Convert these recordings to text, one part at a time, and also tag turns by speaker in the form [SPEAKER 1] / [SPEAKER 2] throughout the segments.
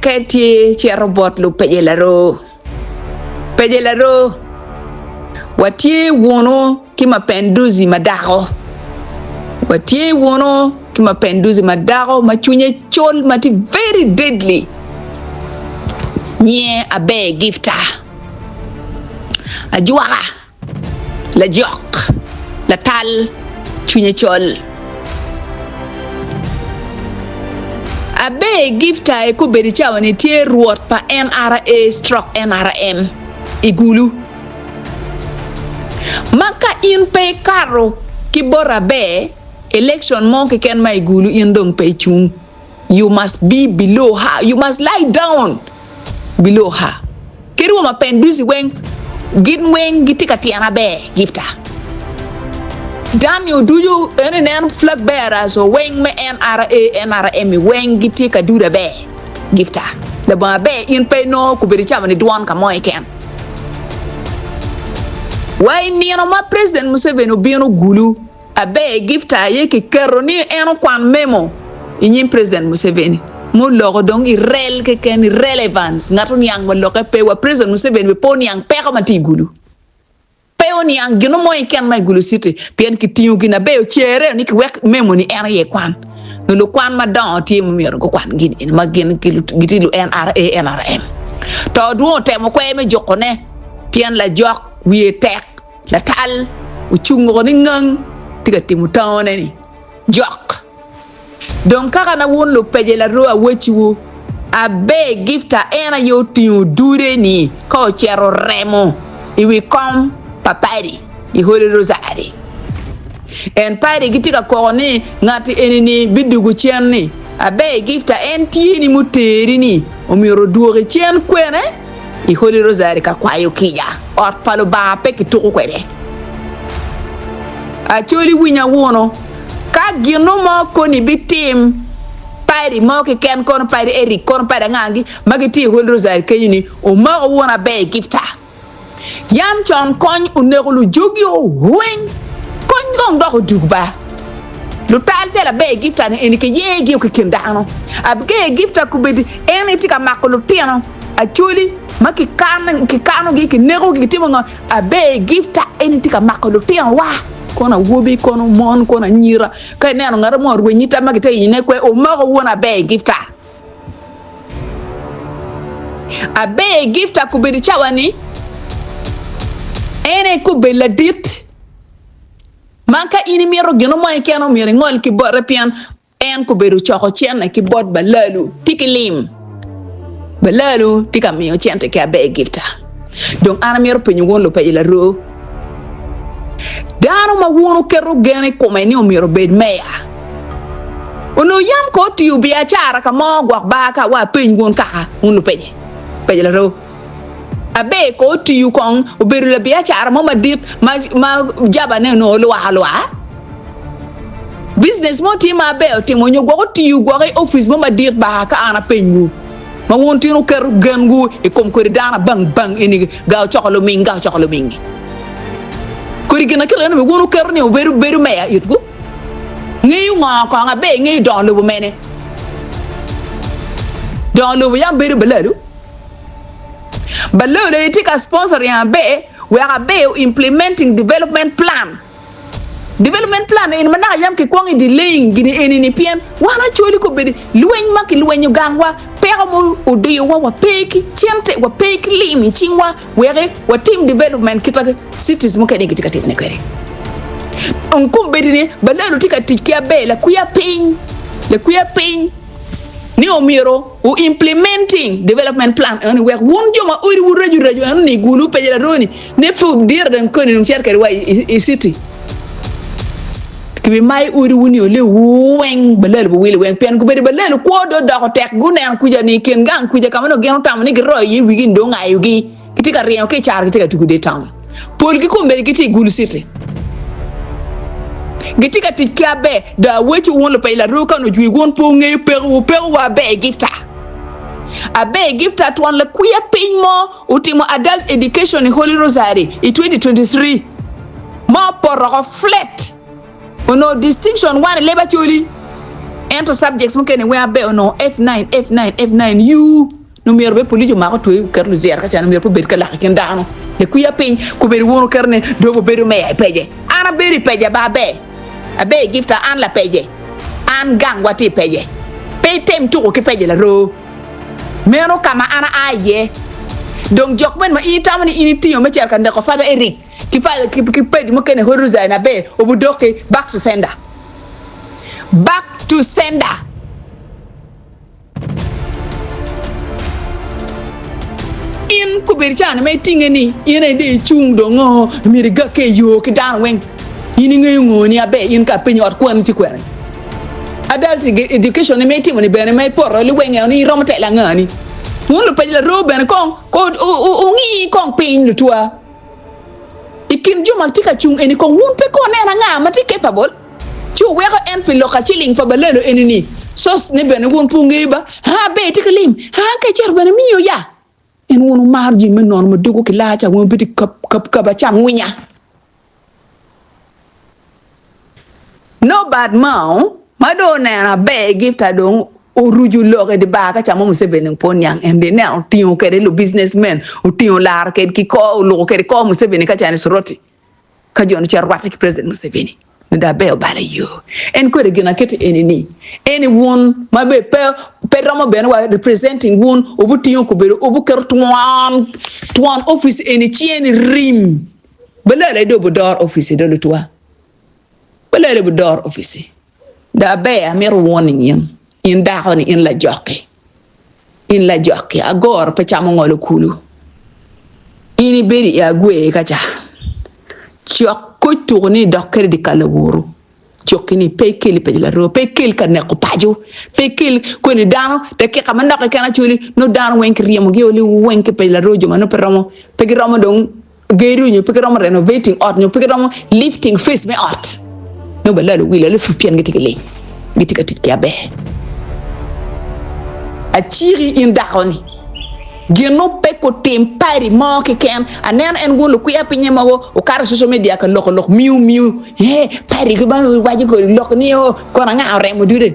[SPEAKER 1] Tekke tye cito bot lupece laroo. Pece laroo, watye wunu ki mapenduzi ma dako. Watye wunu ki mapenduzi ma dako ma cwinye col ma tye very deadly. Nyinge Aber Gifta. Ajwaka. Lajok, latal, cwinye col. Aber Gifta i kobedi cawa ni tye rwot pa NRA stroke NRM i Gulu. Ma ka in pe ikato ki bot Aber, election mo keken ma i Gulu in dong pe icung. You must be below her, you must lie down below her. Kadi wa mapenduzi weng gin weng gitye ka tyena ber gifta. Dani oducu en ineno flag bearers o weng me NRA NRM weng gitye ka duda ber gifta. Labongo aber in pe inongo kobedo icamo ni dwon ka mo keken. Wa inino ma president Museveni obino Gulu. Aber Gifta aye kiketo ni en okwan memo i nyim President Museveni muloko dong i rel keken, irrelevance, ngat oniang wa lokke pe wa President Museveni bene pe oniang peko ma tye i Gulu. Pe oniang gino mo keken ma i Gulu City pien kitingo gin aber ocere ni kiwek memo ni en aye kwan. Nyo lukwan madongo tye ma myero gukwan gin eni ma gin gitye lu NRA, NRM. To dwong otemo kwer me jukone pien lajok wiye tek. Latal ocung woko ni ngang tye ka timo tangone ni jok. Dong kaka na wun lupece laroo awacciwu, Aber Gifta en aye otingo dude ni ka ocito remo i wi kom pa padi i Holy Rosary. En padi gitye ka koko ni ngati eni ni bidugu cen ni Aber Gifta en tye ni muteri ni omyero odwoki cen kwene? I Holy Rosary ka kwayo kica, ot pa Lubanga pe kituko kwede. Acholi winya wunu, ka gino mo koni bitim, padi mo keken kono padi Eric kono padi anga-gi ma gitye i Holy Rosary kenyo ni omako wunu aber gifta. Yam con kony oneko lujogi weng, kony kong dok odug ba. Lutal calo Aber Gifta ni eni kiye gi ki kin dano. Abger Gifta kobedi en aye tye ka mako lutino Acholi ma kikanogi, kinekogi, kitimo ngo. Aber Gifta en aye tye ka mako lutino wa, kono awobi, kono mon, kono anyira. Ka ineno ngat mo orwenyi tam ma gitye ka yenyone kwe, omako won Aber Gifta. Aber Gifta kobedi cawa ni en aye kobedi ladit. Ma ka in imito gino mo keken omyero ingol ki bote pien en kobedo coko cente ki bot balalu tye ki lim. Balalu tye ka miyo cente ki Aber Gifta. Dong an amito penyo wun lupeco laroo, dano ma wun wuketo gen i kome ni omyero obed meya, onongo yam ko otiyo biacara ka mo gwok bar ka wa apeny wun kaka wun lupece peco laroo. Aber ko otiyo kong obedo labiacara mo madit ma ma jabane onongo olwar alwar. Business mo tye ma Aber otimo nyo gwok otiyo gwok i opic mo madit bar ka an apenywu ma wun tin wuketo genwu i kom kodi dano abang bang eni ga ocoko luming ga ocoko luming-ngi. Kodi gin akit eno wun wuketo ni obedo bedo meya itwu. Ngeyo ngo kong Aber ngeyo dongo lobo mene? Dongo lobo yam bedo balalu. Balolo aye tye ka sponsoring Aber wek Aber o implementing development plan. Development plan eni ma naka yam kikwongo i delaying gini eni ni pien wan Acholi kobedi lweny ma kilwenyo gangwa peko mo odiyowa wa pe ki cente wa pe ki lim i cingwa wek watim development kita cities mukene gitye ka timone kwede. Dong kombeddi ni Balolo tye ka tic ki Aber lakwiya piny lakwiya piny ni omyero Wu implementing development plan eno ni wek wun jo ma odi wu racu racu eno ni gulu pe jala roni ne pe dire dong koni dong cito kede wa i city kibi mayo odi wu ni ole weng balalo bi wilo weng pien gubedo balalo kwo dong odoko tek guneno kuca ni kin gang kuca ka ma nongo gin otamo ni giroyo iye wigi ni dong ongayo gi. Gitye ka ringo ki i caro gitye ka tugo i town. Polgi kombeddi gitye i Gulu City. Gitye ka tic ki aber. Dong aweco wun lupail aroo ka onongo jwi wun pe wungeyo pekowu, pekowu aber Gifta. Aber Gifta twon lakwiya piny mo otimo adult education i Holy Rosary i 2023 ma opoto oko flat. Onongo distinction one i leb Acholi. Ento subjects mukene weng aber onongo F9, F9, F9 you nongo myero bed police omak otwe oket lujera ka can myero pe obed ka lak i kin dano. Lakwiya piny kobedo wun wuketo ni dong wubedo meya i pece. An abedo i pece ba aber. Aber i gifta an lapece. An gang wa tye i pece. Pe item tuko ki pece laroo. Meno ka ma an aa iye. Dong jok mene ma in itamo ni in itingo me cito ka neko Father Eric ki ki padi mukene Horizon aber obudoki back to sender. Back to sender. In kobedo cani ma itinge ni in aye dong icung dong ngo myero igakke i yo ki dano weng in ingeyo ngo ni aber in ka apenyi ot kwan tye kwene adult education ni ma itimo ni bene ma ipoto liweng eo ni iromo telo anga ni wun lupec laroo bene kong wungi kong piny lutwa i kin jo ma tye ka cung eni kong wun pe kong wunen anga ma tye capable ci wuweko en pi lok aciling pa balelo eni ni source ne bene wun pe wungeyo ba haa ber tye ki lim haa ka icito bene miyo ya en wun wumaro jami me nono ma dugo ki laa ca wun wubedo kab kab kab acam ngwinya no bad mao ma dong oneno aber gifta dong oruco lok i di bar ka ca mo Museveni pe oniang en dong ineno otingo kwede lu business men otingo olaro kwede ki kor oluko kwede kor Museveni ka ca ni Soroti. Ka jo-ni ocito rwatte ki President Museveni, nongo dong aber obalo yo. En kwede gin aketo eni ni, eni wun ma be pe pe romo bene wa representing wun wubutingo kobedo wubuketo twon twon office eni cinge ni rim. Balala dong obudoro office do lutwa. Balala obudoro office. Dong aber amito warning in, in dako ni in lajokki. In lajokki, agoro pe camo ngolo kulu. In ibedo i agwe ka ca. Cok koc tuko ni idok kwede i dye kal laworo. Cokki ni pe ikel i paco laroo, pe ikel ka neko paco, pe ikel kweni dano dakika manok keken acwali nongo dano weng kiryemogi o liweng ki i paco laroo jo ma nongo pe romo pe giromo dong gedo nyo pe giromo renovating ot nyo pe giromo lifting face me ot nongo balalo wil alip pien gitye ki lim gitye ka tic ki aber. Aciki in dako ni gin nongo pe kutim pari mo keken aneno en wun lukwiya pinye mogo okato i social media ka loko lok miu miu ee pari ki bene waco kodi lok ni oo kono anga oremo dude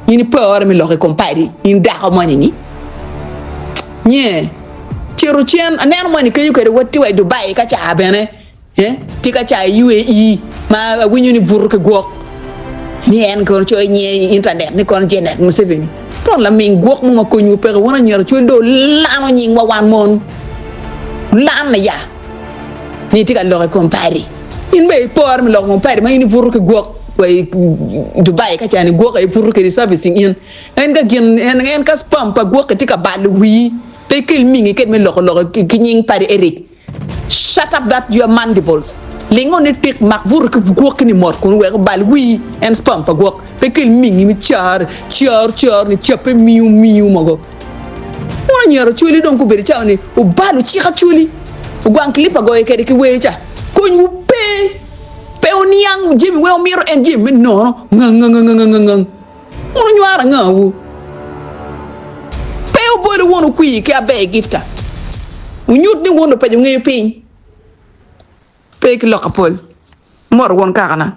[SPEAKER 1] in ipore me lok i kom pari in dako moni ni nye Cito cen, aneno moni kenyo kwede wa tye wa i Dubai ka ca bene, eh, tye ka ca i UAE ma awinyo ni buto ki gwok ni en kono coyo nyinge i internet ni kono Janet Museveni. Twon laming gwok mo ma konywu peke wun anyira cwiny dong wulano nyingwa wan mon. Wulano ya ni itye ka lok i kom padi. In bene ipore me lok i kom padi ma in ibuto ki gwok wa i Dubai ka ca ni gwok aye buto kedi servicing in. En ka gin en en ka sperm pa gwok-ki tye ka balo wii. Pe ikel mingi ked me loko lok ki nying padi Eric. Shut up that your mandibles. Lingo ni tik mak buto ki gwok ni mot kun wek obal wii en sperm pa gwok. Pe ikel mingi me car car car ni cape miu miu mogo. Wun anyira Acholi dong gubedo cawa ni wubalo cik Acholi. Ogwang clip agoyo kede ki wer ca. Konywu pe. Pe wuniang jami weng wumito en jami me nono ngangangangangang. Wun wunywaro angawu? Pe wubolo wun wukwir ki aber gifta, wunyut ni wun lupeco ngeyo piny. Pe ki lok apol. Mot wun kakana.